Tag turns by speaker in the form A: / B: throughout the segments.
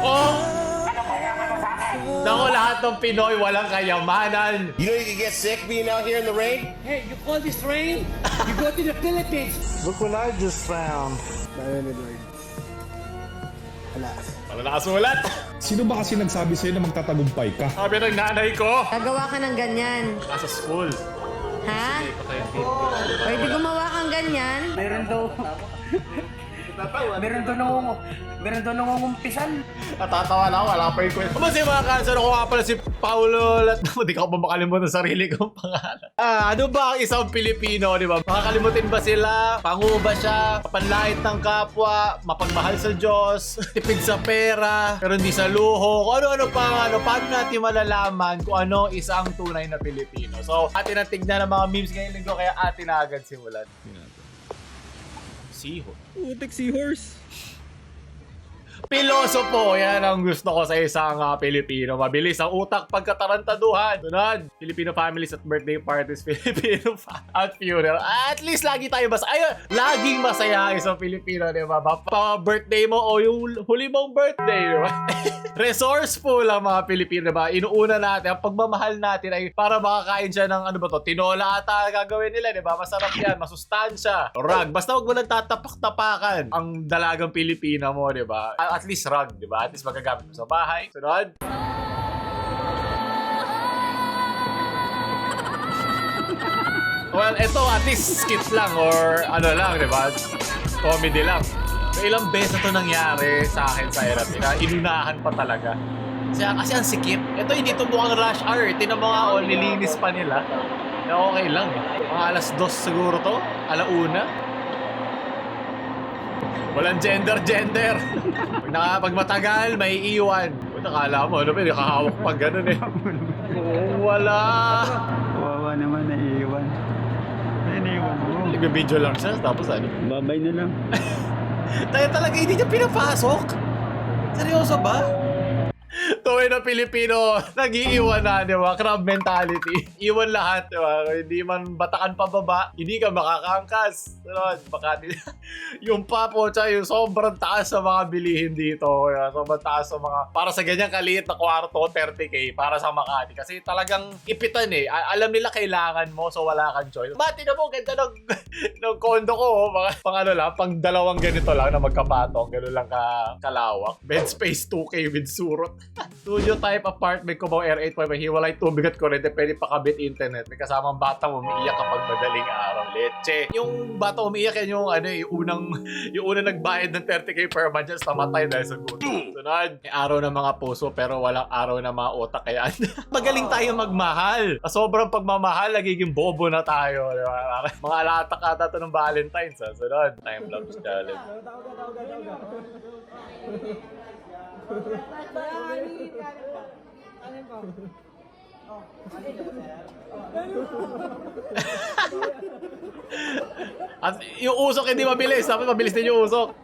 A: Oh! Naku, lahat ng Pinoy walang kayamanan.
B: You know you can get sick being out here in the rain?
C: Hey, you call this rain? You go to the Philippines.
D: Look what I just found. Alas.
A: Wala nakasulat.
E: Sino ba kasi nagsabi sa'yo na magtatagumpay ka?
A: Sabi ng nanay ko.
F: Gagawa ka ng ganyan.
A: Nasa school.
F: Ha? Pwede gumawa kang ganyan?
C: Meron daw nangungumpisan.
A: Natatawa na ako, wala pa yung kwento. Kasi mga kansan, ako nga pala si Paulo Latno. Di ka pa makalimutan sa sarili kong pangalan. Ano ba ang isang Pilipino, di ba? Makakalimutin ba sila? Pangu ba siya? Panlait ng kapwa? Mapagmahal sa Diyos? Tipid sa pera? Pero hindi sa luho? Kung ano-ano pa, paano natin malalaman kung ano isang tunay na Pilipino? So, atin ang tignan ng mga memes ngayong linggo, kaya atin na agad simulan. Seahorse.
E: Utek seahorse.
A: Pilosopo, yan ang gusto ko sa isang Pilipino. Mabilis ang utak pagkatarantaduhan. Sunod, Filipino families at birthday parties, Filipino at funeral. At least lagi tayo ayun, laging masaya ang isang Pilipino, di ba? Pa-birthday mo o yung huli mong birthday, di ba? Resourceful ang mga Pilipino, di ba? Inuuna natin, ang pagmamahal natin ay para makakain siya ng ano ba to, tinola ata gagawin nila, di ba? Masarap yan, masustansya. Rag, basta wag mo lang tatapak-tapakan ang dalagang Pilipina mo, di ba? At least rug, di ba? At least magagamit mo sa bahay. Sunod. Well, ito at least skits lang or ano lang, di ba? Comedy lang. So, ilang beses na ito nangyari sa akin sa Erap. Inunahan pa talaga. Kasi ang sikip. Ito hindi ito mukhang rush hour. Tinan mo nga, nilinis pa nila. Okay lang. Mga alas 2 siguro to. Alauna. Walang gender. Pag matagal, may iwan. Nakala mo, ano ba, nakahawak pag ganun eh. Wala.
D: Kawawa naman, naiiwan. Naiiwan mo.
A: Nag-video lang siya, tapos ano.
D: Babay na lang.
A: Tayo talaga, hindi niya pinapasok. Seryoso ba? Tuwing na Pilipino, nag-iiwan na, di ba? Crab mentality. Iwan lahat, di ba? Hindi man batakan pababa, hindi ka makakangkas. Makati. Yung papo, yung sobrang taas sa mga bilihin dito. Sobrang taas sa mga, para sa ganyang kaliit na kwarto, 30K, para sa Makati. Kasi talagang ipitan eh. Alam nila kailangan mo, so wala kang choice. Mati na mo, ganda ng kondo ko. Pang ano lang, pang dalawang ganito lang na magkapatong. Ganun lang kalawak. Bed space 2K with surot. Studio type apartment ko ba R8 pa hiwalay tubig at kuryente, pwede pakabit internet. May kasamang batang umiiyak kapag madaling araw. Leche. Yung batang umiiyak yan yung ano yung unang nagbayad ng 30K per month just namatay dahil sa gutom. Sunod, may araw ng mga puso pero walang araw ng mga utak kaya magaling tayo magmahal. Sobrang pagmamahal, nagiging bobo na tayo. Diba? Mga alatak ata ito ng Valentine's. Sunod, time lapse challenge. At yung usok hindi mabilis, dapat mabilis din yung usok.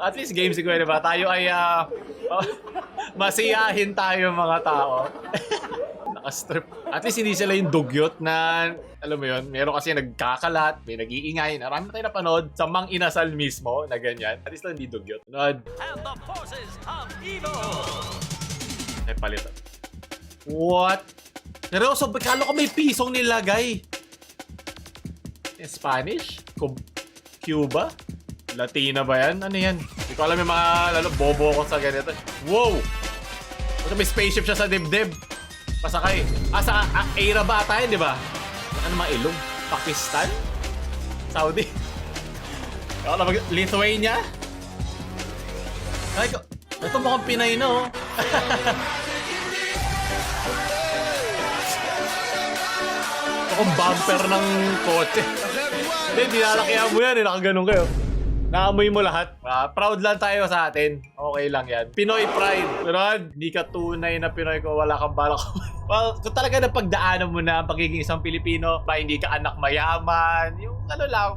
A: At least game siguro, diba? Tayo ay masiyahin tayo mga tao. Nakastrip. At least hindi sila yung dugyot na, alam mo yun, meron kasi nagkakalat, may nag-iingay. Marami tayo napanood sa Mang Inasal mismo na ganyan. At least hindi dugyot. Nod. And the forces of evil. Ay, palitan. What? Seryoso, kala ko may pisong nilagay. In Spanish? Cuba? Latina ba yan? Ano yan? Hindi ko alam yung mga bobo ko sa ganito. Wow! Basta may spaceship siya sa dibdib. Pasakay. Sa Aira ba ata yun, di ba? Ano mga ilong? Pakistan? Saudi? Lithuania? Ay, ito mukhang Pinay na, oh. Ito kung bumper ng kotse. Hindi, dinalakihan mo yan, nakaganon kayo. Naamoy mo lahat. Proud lang tayo sa atin. Okay lang yan. Pinoy pride. Sunod, hindi ka tunay na Pinoy kung wala kang balak. Well, kung talaga napagdaanan mo na ang pagiging isang Pilipino, hindi ka anak mayaman, yung ano lang,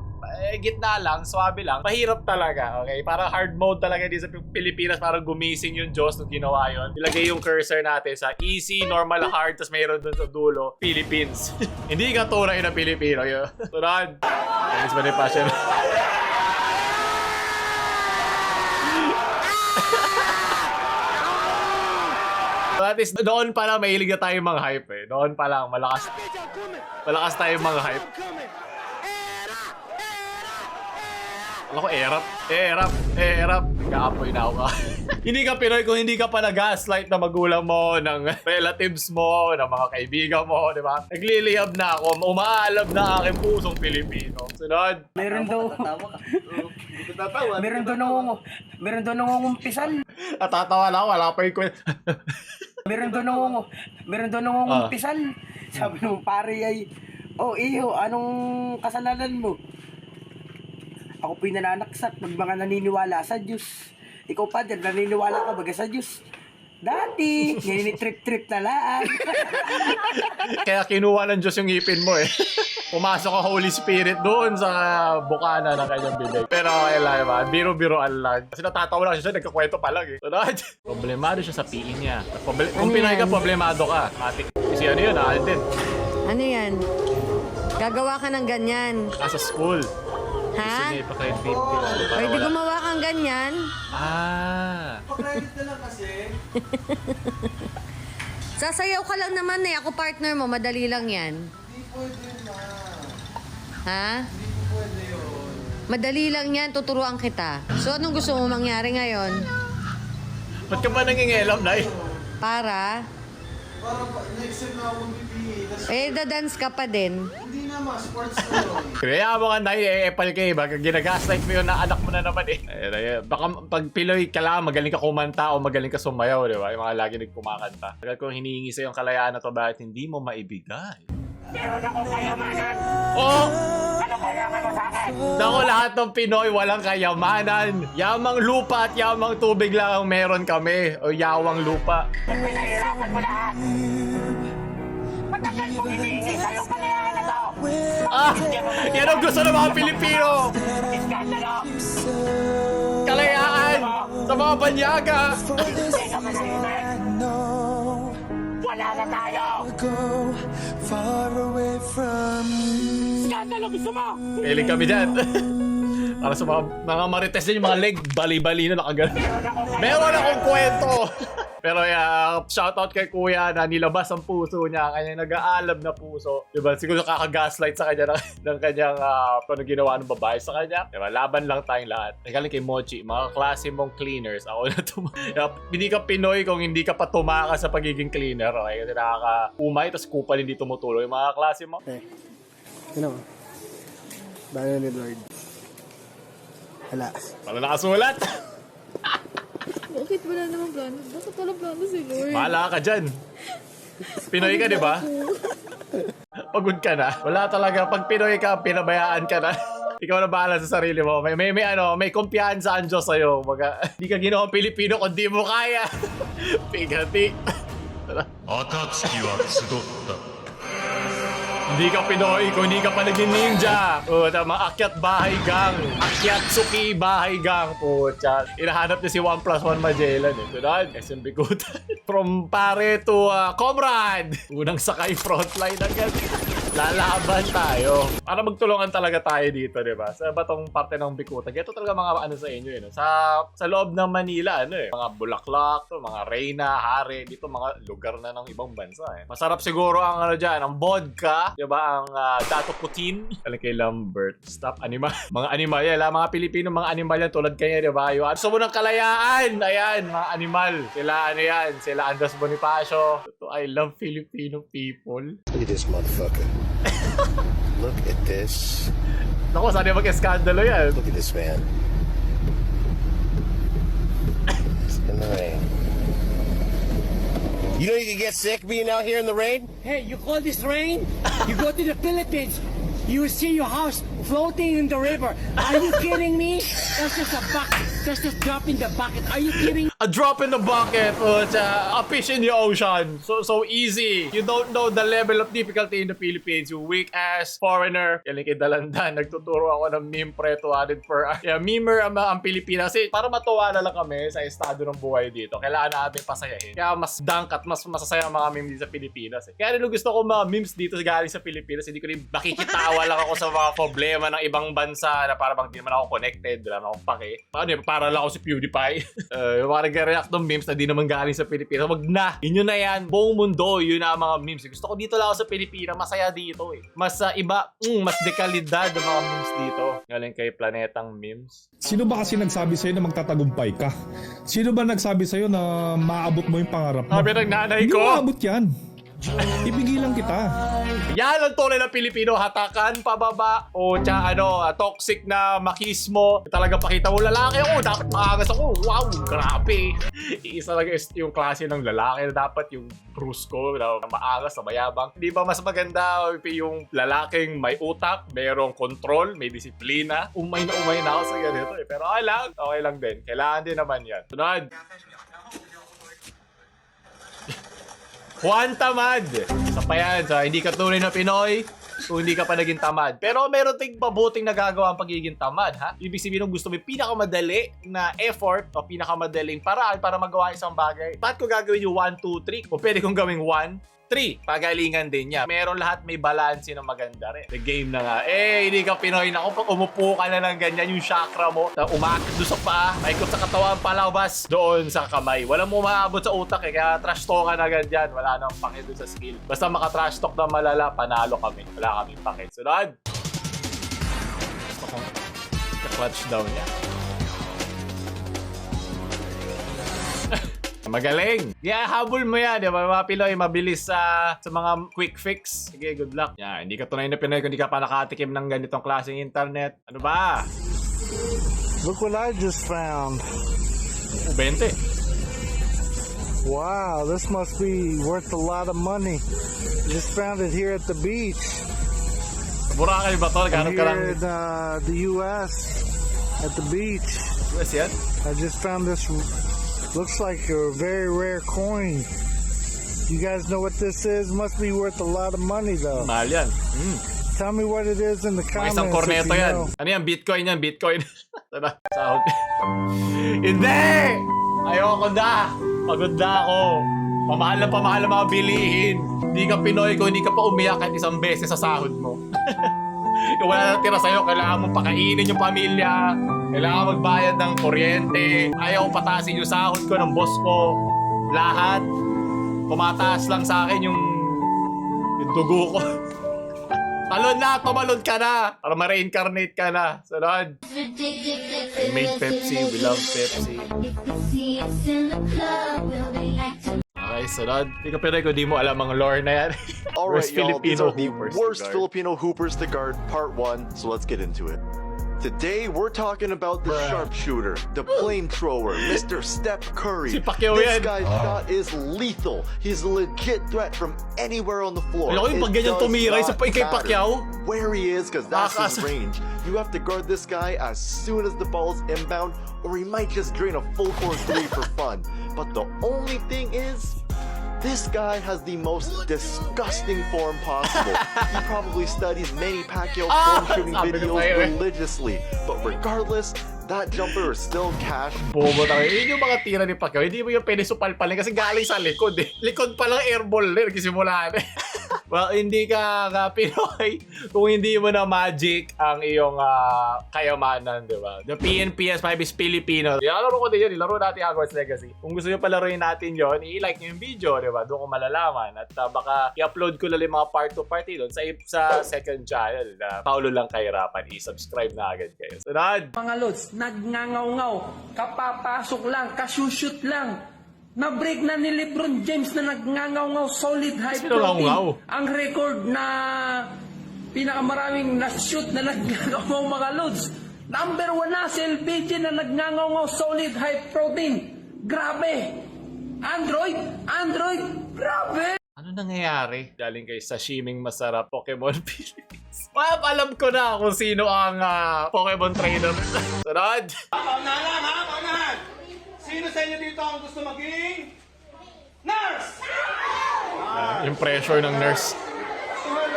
A: gitna lang, swabe lang, mahirap talaga, okay? Parang hard mode talaga din sa Pilipinas, parang gumising yung Diyos nung ginawa yun. Ilagay yung cursor natin sa easy, normal, hard, tapos mayroon dun sa dulo, Philippines. Hindi ka tunay na Pilipino yun. Sunod. Alis ba na yung passion? At least noon pa lang mahilig na tayo mga hype eh. Noon pa lang malakas tayo mga hype. Alam ko, erap. Nagkaapoy na ako. Hindi ka Pinoy kung hindi ka pa nag-gaslight na magulang mo, ng relatives mo, ng mga kaibigan mo, di ba? Nagliliyab na ako, umaalab na aking pusong Pilipino. Sunod.
C: Meron daw nangungumpisan.
A: At tatawa na ako, wala pa yung kwento.
C: Meron daw nangungumpisan. Sabi mo, pare ay, oh iyo, anong kasalanan mo? Ako pinananaksak pag mga naniniwala sa Diyos. Ikaw pa din, naniniwala ka baga sa Diyos. Dati, trip na lang.
A: Kaya kinuha ng Diyos yung ngipin mo eh. Pumasok ang Holy Spirit doon sa bukana ng kanyang bibig. Pero okay lang, diba? Biro-biroan lang. Kasi natatawa lang siya, nagkakwento pa lang eh. Sunod. Problemado siya sa PE niya. Kung Pinoy ka, problemado ka. Matik. Kasi ano yun, Alden.
F: Ano yan? Gagawa ka ng ganyan.
A: Sa school.
F: Ha?
A: Sige, pa-credit.
F: Pwede gumawa kang ganyan?
D: Pa-credit na lang kasi.
F: Sasayaw ka lang naman eh. Ako partner mo, madali lang yan.
D: Hindi pwede na.
F: Ha?
D: Hindi po pwede yun.
F: Madali lang yan, tuturuan kita. So anong gusto mo mangyari ngayon?
A: Ba't ka ba nangingialam, Nay?
F: Para?
D: Para next time na ako mag-PE.
F: Eh, dadance ka pa din.
D: Hindi na sports na yun.
A: Kaya mo nga, Nay, epal kayo. Baka ginagaslight mo yun na anak mo na naman eh. Baka pag Pinoy ka lang, magaling ka kumanta o magaling ka sumayaw, di ba? Yung mga lagi nagkumakanta. Kaya kung hinihingi sa'yo yung kalayaan na to, bakit hindi mo maibigay? Oh! Naku, lahat ng Pinoy walang kayamanan. Yamang lupa at yamang tubig lang ang meron kami. O yawang lupa.
G: Pinahirapan mo lahat. Matagal mo hinihingi sa'yo kalayaan na to.
A: Yan ang gusto ng mga Pilipino.
G: Iskandalo.
A: Kalayaan sa mga banyaga.
G: Hindi ka manahimik. Wala na tayo. Iskandalo gusto mo.
A: Piling kami dyan. Para sa mga marites din, yung mga leg, bali-bali na nakagano. Meron akong kwento. Pero shoutout kay Kuya na nilabas ang puso niya, kanyang nag-aalab na puso. Diba? Siguro kakagaslight sa kanya ng kanyang kung ginawa ng babae sa kanya. Diba? Laban lang tayong lahat. Nagaling kay Mochi, mga klase mong cleaners. Ako na hindi ka Pinoy kung hindi ka pa tumakas sa pagiging cleaner. Okay? Kasi nakaka-umay, tapos kupal hindi tumutulong yung mga klase mo.
C: Ano? Bayan ni Lord. Hala.
A: Wala nakasulat.
H: Bakit wala namang plano? Bakit wala plano si Lord?
A: Bahala ka dyan. Pinoy ka, di ba? Pagod ka na. Wala talaga. Pag Pinoy ka, pinabayaan ka na. Ikaw na bahala sa sarili mo. May kumpiyansa ang Diyos sa'yo. Hindi ka ginawang Pilipino kung di mo kaya. Pigati. Hindi ka Pinoy kung hindi ka pa naging ninja. Tama, akyat bahay gang. Akyat suki bahay gang. Pucha. Inahanap niya si 1+1 Magellan eh. Tunad, SMB Kutan. From pare to comrade. Unang sakay frontline agad. Lalaban tayo. Para magtulungan talaga tayo dito, di ba? Sa batong parte ng Bikutan. Ito talaga mga sa inyo eh. No? Sa loob ng Manila, mga Bulaklak, mga Reyna, Hari, dito mga lugar na ng ibang bansa eh. Masarap siguro ang dyan, ang vodka, di ba? Ang Dato Putin. Alam kay Lambert. Stop animal. Mga animal yan. Mga Pilipino, mga animal yan tulad kanya, di ba? Yung gusto mo ng kalayaan. Ayan, mga animal. Sila Sila Andres Bonifacio. I love Filipino people.
B: Look at this motherfucker. Look at this.
A: Naku, saan yung mag-eskandalo yan?
B: Look at this man. In the rain. You know you can get sick being out here in the rain?
C: Hey, you call this rain? You go to the Philippines, you will see your house floating in the river. Are you kidding me? That's just a bucket. That's just drop in the bucket. Are you kidding?
A: A drop in the bucket, a fish in the ocean. So easy. You don't know the level of difficulty in the Philippines, you weak ass foreigner. Yan kay Dalandan, nagtuturo ako ng meme pre 200 per hour. Yeah, memer ang Pilipinas. Kasi para matuwa na lang kami sa estado ng buhay dito, kailangan natin pasayahin. Kaya mas dunk at mas masasaya ang mga memes dito sa Pilipinas. Kaya rin gusto ko mga memes dito galing sa Pilipinas. Hindi ko rin makikitawa lang ako sa mga problema ng ibang bansa na para bang di naman ako connected, wala naman akong pake. Paano yun? nag-aaral ako si PewDiePie. Yung mga nag-react ng memes na di naman galing sa Pilipinas. Wag na. Yun na yan. Buong mundo, yun na ang mga memes. Gusto ko dito lang ako sa Pilipinas. Masaya dito eh. Mas iba, mas dekalidad ang mga memes dito. Galing kay Planetang Memes.
E: Sino ba kasi nagsabi sa'yo na magtatagumpay ka? Sino ba nagsabi sa'yo na maabot mo yung pangarap mo?
A: Sabi ng nanay
E: Hindi
A: ko.
E: maabot yan. Ibigilan kita.
A: Yan ang tunay na Pilipino, hatakan pababa o toxic na makismo. Talaga pakita mo lalaki ako, dapat maagas ako. Wow, grabe. Isa lang yung klase ng lalaki na dapat yung brusko na maagas, na mayabang. Di ba mas maganda yung lalaking may utak, mayroong control, may disiplina. Umay na ako sa ganito eh. Pero okay lang din. Kailangan din naman yan. Sunod. Juan Tamad. Isa pa yan. So, hindi ka tunay na Pinoy kung hindi ka pa naging tamad. Pero meron ting mabuting nagagawa ang pagiging tamad, ha? Ibig sabihin nung gusto mo yung pinakamadali na effort o pinakamadaling paraan para magawa isang bagay. Ba't ko gagawin yung 1, 2, 3? Kung pwede kong gawing 1, 3, pagalingan din niya. Meron lahat may balance na maganda rin. The game na nga. Hindi ka Pinoy na. Kung umupo ka na ng ganyan, yung chakra mo, umakit doon sa paa, maikot sa katawan, palabas doon sa kamay. Walang mo maabot sa utak eh. Kaya trash talk ka na ganyan. Wala nang pakit doon sa skill. Basta maka-trash talk na malala, panalo kami. Wala kaming pakit. Sunod! Gusto kong ka-clutch down niya. Magaling! Yeah, habol mo yan. Diba? Mga Pinoy, mabilis sa mga quick fix. Sige, good luck. Yeah, hindi ka tunay na Pinoy kung hindi ka pa nakatikim ng ganitong klaseng internet. Ano ba?
I: Look what I just found.
A: 20.
I: Wow, this must be worth a lot of money. Just found it here at the beach.
A: Boracay ba to?
I: I'm
A: Ganun ka lang.
I: here in the U.S. at the beach.
A: US yan?
I: I just found this. Looks like a very rare coin. You guys know what this is? Must be worth a lot of money though.
A: Mahal yan.
I: Tell me what it is in the
A: Mga
I: comments
A: isang
I: if
A: korneto
I: you
A: yan.
I: know.
A: Ano yan? Bitcoin yan? Bitcoin. Tara, sahod. Hindi! Ayoko na! Pagod na ako. Pamahal ang mga bilihin. Hindi ka Pinoy kung hindi ka pa umiyak kahit isang beses sa sahod mo. Kung wala na tira sa'yo, kailangan mo pakainin yung pamilya. Kailangan magbayad ng kuryente. Ayaw patasin yung sahod ko ng boss ko. Lahat. Tumataas lang sa akin yung dugo ko. Talon na! Tumalon ka na! Para ma-reincarnate ka na. Sunod. I made Pepsi. We love Pepsi. Okay, sunod. Hindi ka pero di mo alam ang lore na yan.
B: Alright, y'all, these are the
A: hoopers
B: worst
A: to guard.
B: Filipino hoopers to guard, part 1, so let's get into it. Today, we're talking about the sharpshooter, the flamethrower, Mr. Steph Curry.
A: Si Pacquiao
B: This
A: yan.
B: guy's shot is lethal. He's a legit threat from anywhere on the floor.
A: Alam ko yung pag ganyan
B: It does
A: tumiray sa
B: not
A: kay
B: matter
A: Pacquiao.
B: where he is, because that's his
A: Takas.
B: range. You have to guard this guy as soon as the ball is inbound, or he might just drain a full court 3 for fun. But the only thing is, this guy has the most disgusting form possible. He probably studies Manny Pacquiao form shooting
A: sabi ko
B: videos
A: sa'yo eh.
B: religiously. But regardless, that jumper is still cash.
A: Bobo tayo. Yun yung mga tira ni Pacquiao. Hindi mo yung pwede supalpalin kasi galing sa likod eh. Likod pa lang airball eh. Nagsisimula eh. Well, hindi ka Pinoy kung hindi mo na magic ang iyong kayamanan, di ba? The PNPS 5 is Filipino. Ilalaro ko din yun. Ilaro natin Hogwarts Legacy. Kung gusto nyo palaruin natin yun, i-like nyo yung video, di ba? Doon ko malalaman. At baka i-upload ko lang yung mga part 2 party doon sa second channel na Paulo Lang Kahirapan. I-subscribe na agad kayo. Sunod!
J: Mga lods, nagngangaw-ngaw, kapapasok lang, kasushoot lang. Na-break na ni LeBron James na nagngangaw-ngaw, solid high
A: Sino
J: protein.
A: ngaw-ngaw?
J: Ang record na pinakamaraming na-shoot na nagngangaw mga lods. Number 1 na si LBJ na nagngangaw-ngaw, solid high protein. Grabe! Android, grabe!
A: Ano nangyayari? Galing kay Sashiming Masarap Pokemon Philippines. Alam ko na kung sino ang Pokemon trainer. Sunod!
D: Paunahan! Sino sa inyo dito ang gusto maging nurse?
A: Yung pressure ng nurse.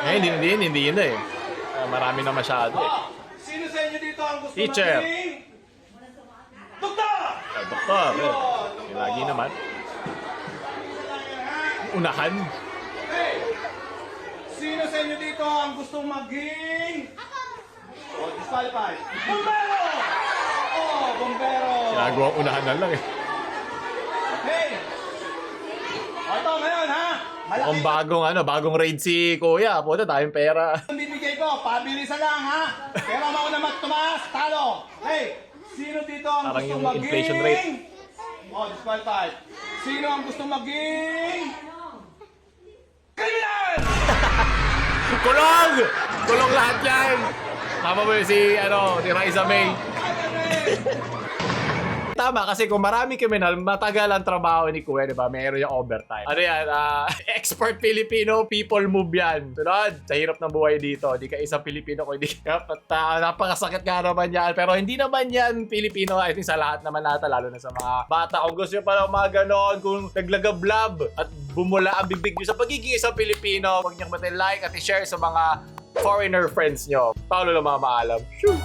A: Hindi yun eh. Marami na masyado eh.
D: Sino sa inyo dito ang gusto
A: Teacher.
D: maging doktor?
A: Doktor. Lagi naman. Unahan.
D: Hey! Sino sa inyo dito ang gustong maging disqualified? Bombero! Oh, Bombero.
A: Ginagawa unahan na lang eh.
D: Hey! O ito ngayon ha?
A: Mukhang bagong raid si Kuya. Puta, tayong pera.
D: Ang bibigay ko, pabilisan lang ha? Pero mauna tumaas, talo. Hey! Sino dito ang
A: Parang
D: gusto
A: yung
D: maging...
A: inflation rate.
D: Oh, disqualified. Sino ang gusto maging... Criminal!
A: Kulong! Kulong lahat yan! Tama mo yun si Raisa May. Tama, kasi kung marami kriminal, matagal ang trabaho ni Kuya, di ba? Meron yung overtime. Ano yan? Expert Filipino people move yan. Sunod, sa hirap ng buhay dito. Di ka isang Pilipino kung hindi ka. Napakasakit nga naman yan. Pero hindi naman yan Pilipino. I think sa lahat naman nata, lalo na sa mga bata. Kung gusto nyo pala mga ganon, kung naglagablab at bumula ang bibig nyo sa pagiging isang Pilipino, huwag nyo like at i-share sa mga foreigner friends nyo. Paolo lang mga maalam. Shoo!